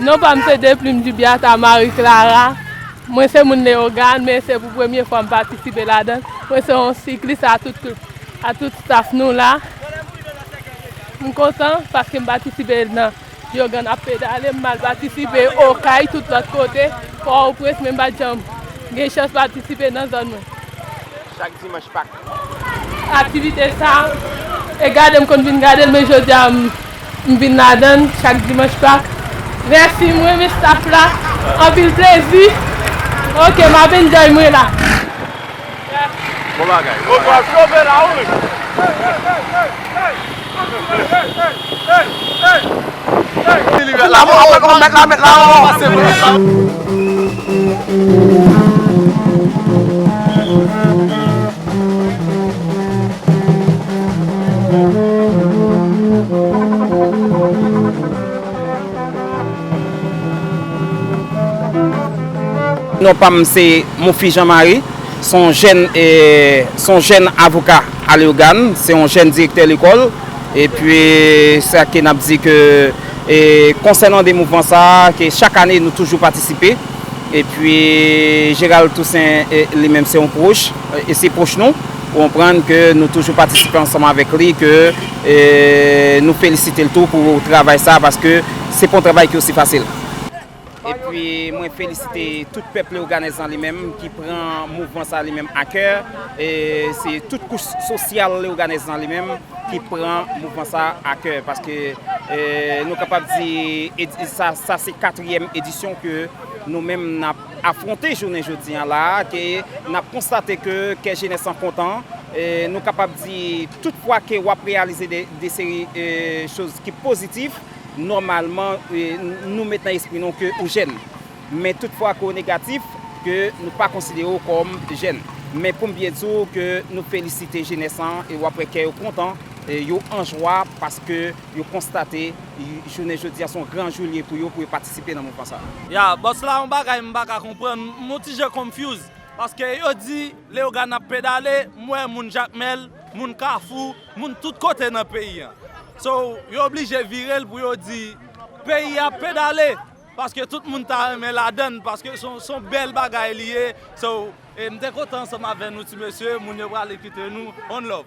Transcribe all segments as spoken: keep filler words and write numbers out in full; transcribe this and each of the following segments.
Non pa m se Deplim Dubiata Marie Clara. Mwen se moun Leyogàn, men se pou premye fwa m patisipe ladan. Mwen se yon siklis a tout, a tout staff nou la. M kontan paske m patisipe nan Leyogàn ap pedale, m al patisipe Okay, tout lòt kote, Pòtoprens, men m pa t janm gen chans patisipe nan zòn mwen. Chak dimanch Pak. Aktivite sa, e gade m konn vin gade l, men jodi a m, m vin ladan l chak dimanch Pak. Mèsi, m renmen staff la. Anpil plezi. Ok, m ap enjoy mwen la. Bon bagay. Bon bagay. Non pa m se Monfi Jean Marie, se yon jèn, eh, se yon jèn avoka a Leyogàn, se yon jèn direktè lekòl. Epi sa ke n ap di ke, eh, konsènan de mouvman sa a, ke chak ane nou toujou patisipe. Epi Gérald Toussaint, eh, li menm se yon pwòch, eh, e se pwòch nou. Ou konprann ke nou toujou patisipe ansanm avèk li, ke, eh, nou felisite l tou pou travay sa a, paske se pa yon travay ki osi fasil. Epi mwen felisite tout pèp leyoganèz lan li menm ki pran mouvman sa li menm a kè. E se tout kouch sosyal leyoganèz lan li menm ki pran mouvman sa a kè, paske, eh, nou kapab di edi-, sa, sa se katriyèm edisyon ke nou menm n ap afwonte jounen jodi a la, ke n ap konstate ke kè jenès lan kontan. Eh, nou kapab di tout fwa ke w ap reyalize de, de seri, eh, choz ki pozitif, nòmalman, eh, nou met nan espri nou ke ou jèn. Men tout fwa ke w negatif, ke nou pa konsidere w kòm jèn. Men pou m byen di w ke nou felisite jenès lan e w ap wè kè yo kontan, e yo an jwa paske yo konstate jounen jodi a se yon gran jou l ye pou yo, pou yo patisipe nan mouvman sa a. Ya, bòs la, yon bagay m pa ka konprann, m yon ti jan confuse, paske yo di Leyogàn ap pedale, m wè moun Jakmèl, moun Kafou, moun tout kote nan peyi a. So, yo oblije vire l pou yo di peyi a ap pedale, paske tout moun ta renmen ladann, paske se yon, se yon bèl bagay li ye. So, e m te kontan ansanm avè nou ti mesye, moun yo prale kite nou. One love.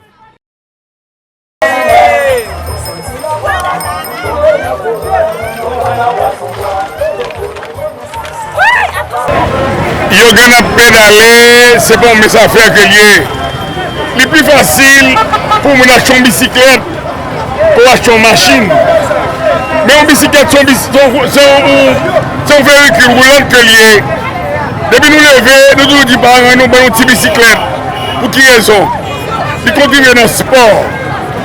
Leyogàn ap pedale, se pa yon mensafè ke l ye. Li pi fasil pou moun achte yon bisiklèt ke w achte yon machin. Men yon bisiklèt, se yon bis-, se yon, se yon, se yon veyikil woulan ke l ye. Depi nou leve, nou toujou di paran nou ban nou ti bisiklèt. Pou ki rezon? Li kontribye nan spò.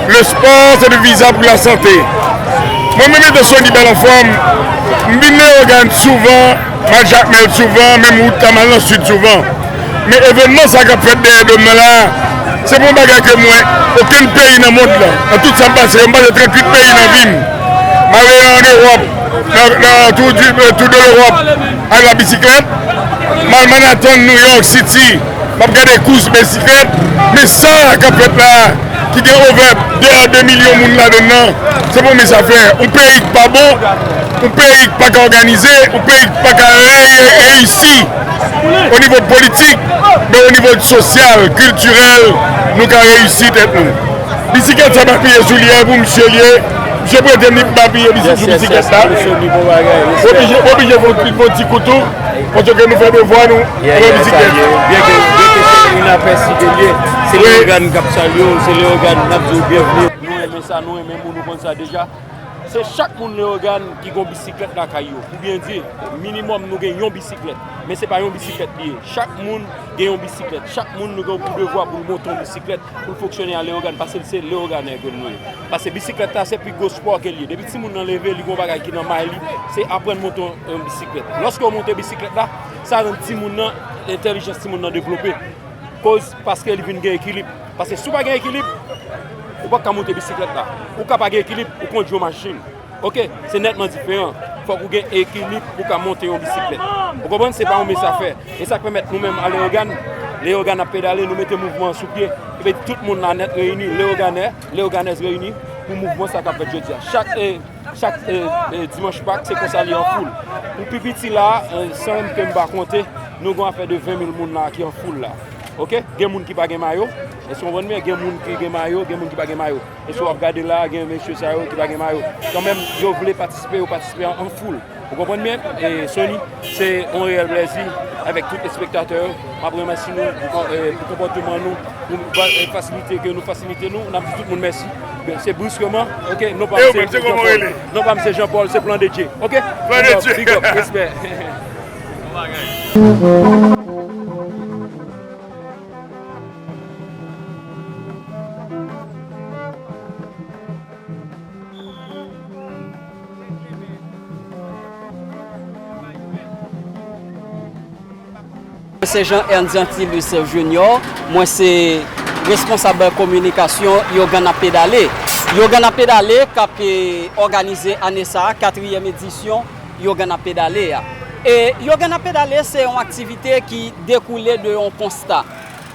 Le sport, c'est le visa pour la santé. Mwen menm, etan Sony Bèl Anfòm, m vin Leyogàn souvan, m al Jakmèl souvan, menm wout la m al nan Sid souvan. Men evènman sa k ap fèt dèyè do m nan la, se pa yon bagay ke mwen, okenn peyi nan mond lan, nan tout sa m pase yo, m pase tranntuit peyi nan vi m. M ale an Ewòp, nan, nan Tour du, euh, Tour de l'Europe, ak la bisiklèt. M al Manhattan, New York City, m ap gade kous bisiklèt. Men sa k ap fèt la, ki gen over de a de milyon moun ladann nan, se pa yon mensafè. Yon peyi k pa bon, yon peyi k pa ka òganize, yon peyi k pa ka re-, reyisi o nivo politik, men o nivo sosyal, kiltirèl, nou ka reyisi tèt nou. Bisiklèt sa pa piye sou li a, pou misye li ye. Misye prete m li pou m pa piye bisi-, sou bisiklèt la. Oblije, oblije fè yon ti, fè yon ti kou tou, paske nou fè devwa nou avèk bisiklèt. Byen ke, byen ke se inapèsi ke l ye, se Leyogàn k ap salye w, se Leyogàn n ap di w byenvni. Nou renmen sa, nou renmen moun, nou konn sa deja. Se chak moun Leyogàn ki gen yon bisiklèt lakay yo. Pou byen di, minimòm nou gen yon bisiklèt. Men se pa yon bisiklèt li ye. Chak moun gen yon bisiklèt. Chak moun nou gen pou devwa pou l monte yon bisiklèt, pou l fonksyone a Leyogàn, paske l se Leyoganè ke nou ye. Paske bisiklèt la se pi gwo spò ke l ye. Depi timoun nan leve, li gen yon bagay ki nan may li, se aprann monte yon, yon bisiklèt. Lòske w monte bisiklèt la, sa rann timoun nan, entèlijans timoun nan devlope. Koz, paske li vin gen ekilib. Paske si w pa gen ekilib, ou p ap ka monte bisiklèt la. Ou ka pa gen ekilib, ou kondui yon machin. Oke, se nètman diferan. Fòk ou gen ekilib pou w ka monte yon bisiklèt. Ou konprann? Se pa yon mens afè. E sa k pèmèt nou menm a Leyogàn, Leyogàn ap pedale, nou mete mouvman an sou pye. Epi tout moun la nèt reyini, Leyoganè, Leyoganèz reyini. Pou mouvman sa k ap fèt jodi a. Chak, eh, chak, eh, eh, dimanch Pak, se konsa li an foul. Pou pi piti la, eh, san ke m pa konte, nou gen afè de ven mil moun la ki an foul la. Oke? Gen moun ki pa gen mayo. Èske w konprann byen? Gen moun ki gen mayo, gen moun ki pa gen mayo. E si w ap gade la, gen mesye sa yo ki pa gen mayo. Kanmenm, yo vle patisipe, yo patisipe an, an foul. Ou konprann byen? E Sony, se yon reyèl plèzi avèk tout espektatè yo. M ap remèsye nou pou, eh, pou konpòteman nou, pou fa-, eh, fasilite ke nou fasilite nou. N ap di tout moun mèsi. Se briskman, oke, non pa m se Jean Paul. Non pa m se Jean Paul, se Plan de Dieu. Oke? Plan de Dieu. Big up, big up, respè. Mwen se Jean Ernst Antilus Junior, mwen se responsab kominikasyon Yo Gann ap Pedale. Yo Gann ap Pedale k ap, eh, òganize ane sa a, katriyèm edisyon Yo Gann ap Pedale a. E Yo Gann ap Pedale se yon aktivite ki dekoule de yon konsta.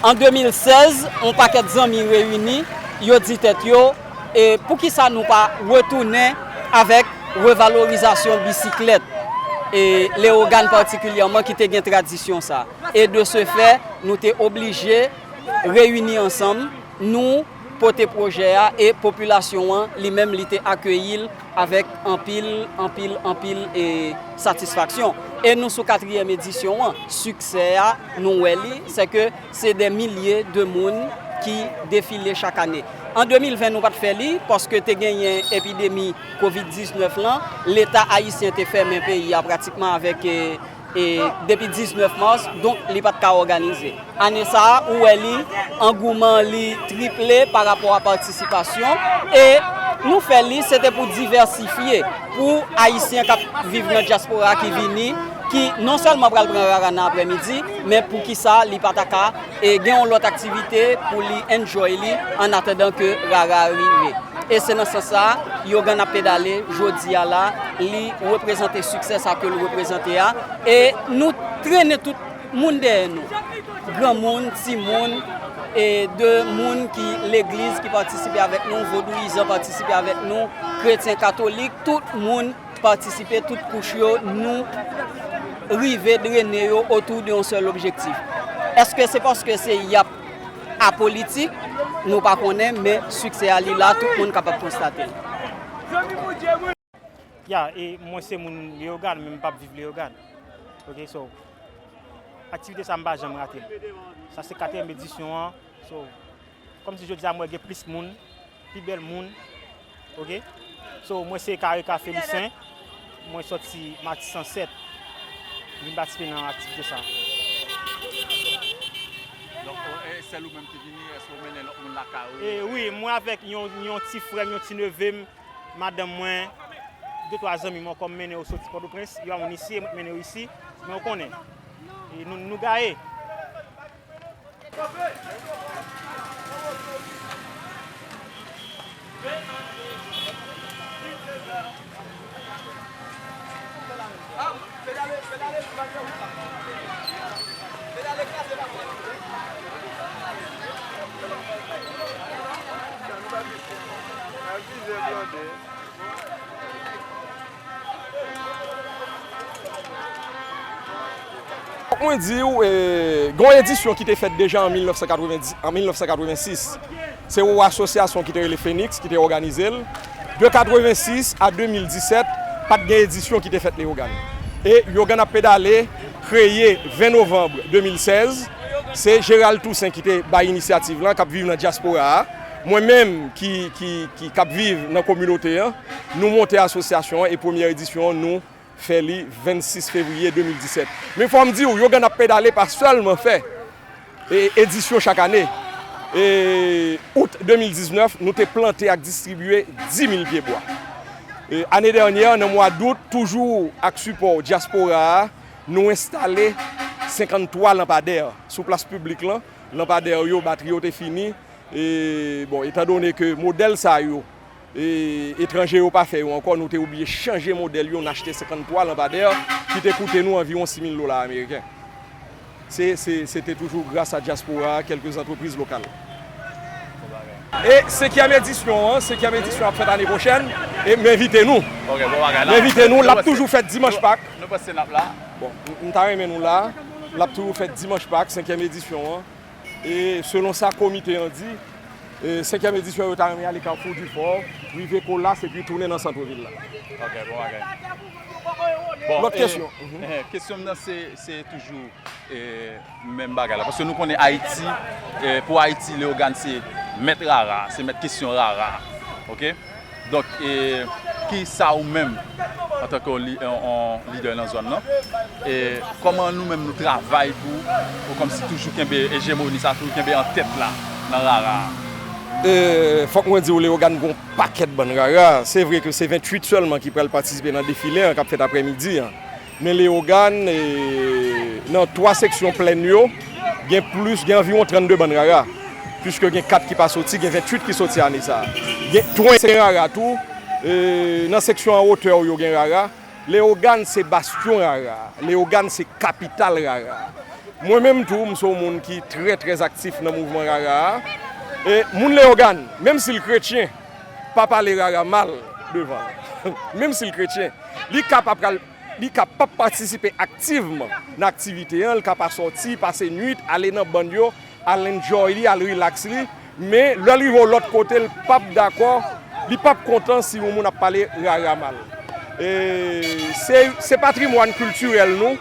An de mil sèz, yon pakèt zanmi reyini, yo di tèt yo, e poukisa nou pa retounen avèk revalorizasyon bisiklèt, e Leyogàn patikilyèman ki te gen tradisyon sa. E de ce fait, nou te oblije reyini ansanm, nou pote pwojè a e popilasyon an, li menm, li te akeyi l avèk anpil, anpil, anpil, e, satisfaksyon. E nou sou katriyèm edisyon an. Siksè a, nou wè li, se ke se dè milye de moun ki defile chak ane. An de mil ven, nou pa t fè li, paske te genyen epidemi kovid diznèf lan, Leta ayisyen te fèmen peyi a pratikman avèk, e, e depi diznèf mas, donk li pa t ka òganize. Ane sa a, ou wè li, angouman li triple pa rapò a patisipasyon, e nou fè li, se te pou divèsifye, pou Ayisyen k ap viv nan dyaspora ki vini, ki non sèlman pral pran rara nan aprèmidi, men poukisa li pa ta ka, e, gen yon lòt aktivite pou li enjoy li, an atandan ke rara a rive. E se nan sans sa a, Yo Gann ap Pedale, jodi a la, li reprezante siksè sa ke l reprezante a. E nou trennen tout moun dèyè nou. Granmoun, timoun, e de moun ki legliz ki patisipe avèk nou, vodouyizan patisipe avèk nou, kretyen katolik, tout moun patisipe, tout kouch yo, nou rive drennen yo otou de yon sèl objektif. Èske se paske se y ap apolitik? Nou pa konnen, men siksè a li la, tout moun kapab konstate l. Ya, e mwen se moun Leyogàn, men m p ap viv Leyogàn. Ok, so, aktivite sa m pa janm rate l. Sa se katriyèm edisyon an. So, kòmsi jodi a m wè gen plis moun, pi bèl moun. Ok? So, mwen se Karika Felicien. Mwen sòti Matisan sèt. M vin patisipe nan aktivite sa. Donk, o, e sèl ou menm ki vini, èske w mennen lòt moun lakay ou? E wi, mwen avèk yon, yon ti frè m, yon ti neve m, madanm mwen, de twa zanmi m ankò, m mennen yo soti Pòtoprens, yo ap vin isi, e mwen k mennen yo isi, men w konnen, e nou, nou gaye. Fòk mwen di w, e, gen yon edisyon ki te fèt deja an mil nèf san katrevendiz, an mil nèf san katrevensis. Se yon asosyasyon ki te rele Fenix ki te òganize l. De katrevensis a de mil disèt, pa t gen edisyon ki te fèt Leyogàn. E Yo Gann ap Pedale kreye ven novanm de mil sèz. Se Gérald Toussaint ki te bay inisyativ lan, k ap viv nan dyaspora a. Mwen menm ki, ki, ki, k ap viv nan kominote an, nou monte asosyasyon an e premyè edisyon an, nou fè li vennsis fevriye de mil disèt. Men fò m di w, Yo Gann ap Pedale pa sèlman fè, e, edisyon chak ane. E, out de mil diznèf, nou te plante ak distribye dis mil pye bwa. E, ane dènyè, nan mwa dout, toujou ak sipò dyaspora a, nou enstale senkanntwa lanpadè sou plas piblik lan. Lanpadè yo, batri yo te fini. E, bon, etandone ke modèl sa yo, e, etranje yo pa fè yo ankò, nou te oblije chanje modèl yo, n achte senkanntwa lanpadè ki te koute nou anviwon sis mil dola ameriken. Se, se, se te toujou gras a dyaspora a, kèlke zantrepriz lokal. E senkyèm edisyon an, senkyèm edisyon ap fèt ane pwochèn. E m envite nou. Ok, bon bagay la. M envite nou, l ap toujou fèt dimanch Pak. Nou panse n ap la. Bon, m, m ta renmen nou la. L ap toujou fèt dimanch Pak, senkyèm edisyon an. E selon sa komite an di, e senkyèm edisyon yo ta renmen ale Carrefour du Fort, rive Colas epi tounen nan sant vil la. Ok, bon bagay. Bon, lòt kesyon. Kesyon m nan se, se toujou e, menm bagay la. Paske nou konnen Ayiti, e, pou Ayiti, Leyogàn se mèt rara, se mèt kesyon rara. Ok? Donk, e, ki sa ou menm, antanke yon li- yon- yon lidè nan zòn nan, e, kòman nou menm nou travay pou, pou kòmsi toujou kenbe ejemoni sa, toujou kenbe an tèt la nan rara a? E, fòk mwen di w, Leyogàn gon pakèt bann rara. Se vre ke se venntuit sèlman ki pral patisipe nan defile an k ap fèt aprèmidi an. Men Leyogàn, e, nan twa seksyon plèn yo, gen plis, gen anviwon trannde bann rara. Piske gen kat ki pa soti, gen venntuit ki soti ane sa a. Gen twenty rara tou, e, nan seksyon an wotè yo gen rara. Leyogàn se bastyon rara. Leyogàn se kapital rara. Mwen menm tou, m se yon moun ki trè, trè aktif nan mouvman rara a. E moun Leyogàn, menm si l kretyen, pa pale rara mal devan l. Menm si l kretyen, li ka pa pral, li ka p ap patisipe aktivman nan aktivite an, li ka pa sòti, pase nwit, ale nan bann yo, al enjoy li, al relax li, men lè l rive yon lòt kote, l p ap dakò, li p ap kontan si yon moun ap pale rara mal. E se, se patrimwàn kiltirèl nou.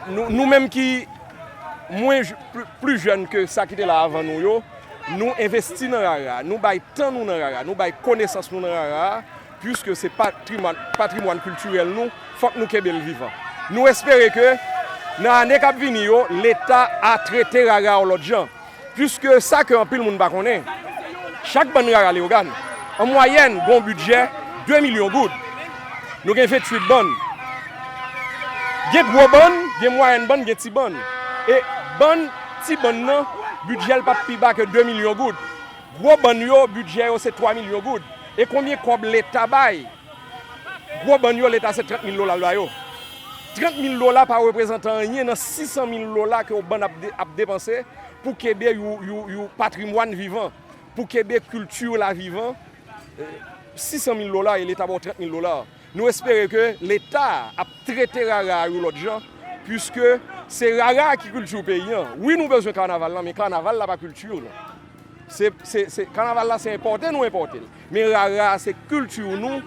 Nou, nou menm ki mwen j- pli, pli jèn ke sa ki te la avan nou yo, nou envesti nan rara, nou bay tan nou nan rara, nou bay konesans nou nan rara, piske se patrimwàn, patrimwàn kiltirèl nou, fòk nou kenbe l vivan. Nou espere ke nan ane k ap vini yo, Leta a trete rara yon lòt jan. Piske sa ke anpil moun pa konnen, chak bann rara Leyogàn, an mwayèn, gon bidjè de milyon goud. Nou gen venntuit bann. Gen gwo bann, gen mwayèn bann, gen ti bann. E bann, ti bann nan, bidjè l p ap pi ba ke de milyon goud. Gwo bann yo, bidjè yo se twa milyon goud. E konbyen kòb Leta bay? Gwo bann yo, Leta se trant mil dola l ba yo. Trant mil dola pa reprezante anyen nan sis san mil dola ke yon bann ap de- ap depanse pou kenbe yon, yon, yon patrimwàn vivan, pou kenbe kilti la vivan. E, sis san mil dola e Leta ba w trant mil dola. Nou espere ke Leta ap trete rara a yon lòt jan, piske se rara a ki kilti peyi an. Wi, nou bezwen kanaval la, men kanaval la pa kilti nou. Se, se, se, kanaval la se enpòte nou enpòte l. Men rara a se kilti nou.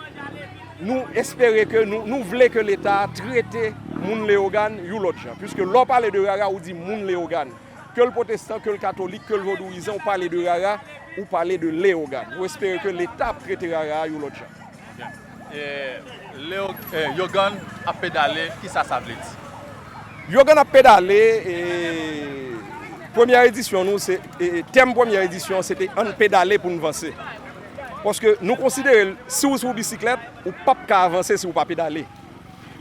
Nou espere ke nou, nou vle ke Leta trete moun Leyogàn yon lòt jan. Piske lè w pale de rara, ou di moun Leyogàn. Ke l pwotestan, ke l katolik, ke l vodouyizan, ou pale de rara, ou pale de Leyogàn. Nou espere ke Leta ap trete rara a yon lòt jan. E, Leo, e, Yogann ap pedale, kisa sa vle di? Yogann ap pedale, e, premyè edisyon nou, se, e, tèm premyè edisyon an, se te ann pedale pou n vanse. Paske nou konsidere, si w sou bisiklèt, ou p ap ka avanse si w pa pedale.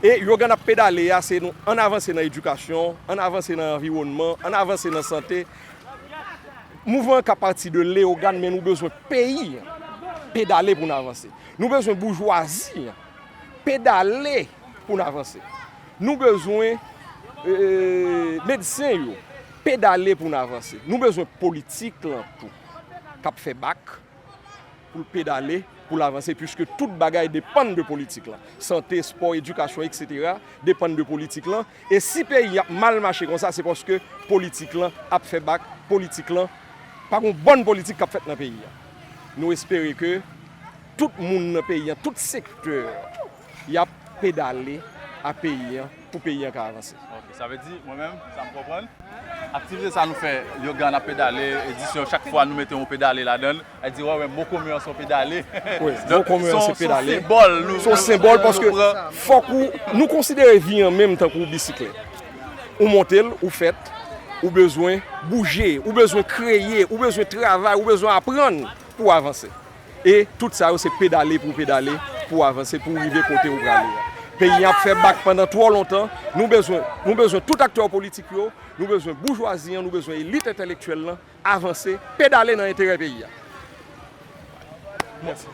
E Yogann ap pedale a, se nou ann avanse nan edikasyon, ann avanse nan anviwònman, ann avanse nan sante. Mouvman an ka pati de Leyogàn, men nou bezwen peyi an pedale pou n avanse. Nou bezwen boujwazi an pedale pou n avanse. Nou bezwen, e, medsen yo pedale pou n avanse. Nou bezwen politik lan tou k ap fè bak pou l pedale, pou l avanse, piske tout bagay depann de politik lan. Sante, espò, edikasyon, etsetera, depann de politik lan. E si peyi ap mal mache konsa, se paske politik lan ap fè bak, politik lan, pa gon bòn politik k ap fèt nan peyi a. Nou espere ke tout moun nan peyi an, tout sektè, y ap pedale a peyi an, pou peyi an ka avanse. Ok, sa vle di, mwen menm, sa m konprann, aktivite sa nou fè, Yogann ap pedale, edisyon, chak fwa nou mete yon pedale ladan l, e di, wè, wè, mo komen an se yon pedale. Wi, mo komen an se pedale. Se yon senbòl, nou. Se yon senbòl paske fòk ou, nou konsidere vi an menm tankou yon bisiklèt. Ou monte l, ou fèt, ou bezwen bouje, ou bezwen kreye, ou bezwen travay, ou bezwen aprann pou w avanse. E tout sa yo se pedale pou w pedale, pou w avanse, pou w rive kote ou prale a. Peyi an ap fè bak pandan twò lontan. Nou bezwen, nou bezwen tout aktè politik yo, nou bezwen boujwazi an, nou bezwen elit entèlektyèl lan avanse, pedale nan enterè peyi a. Mèsi.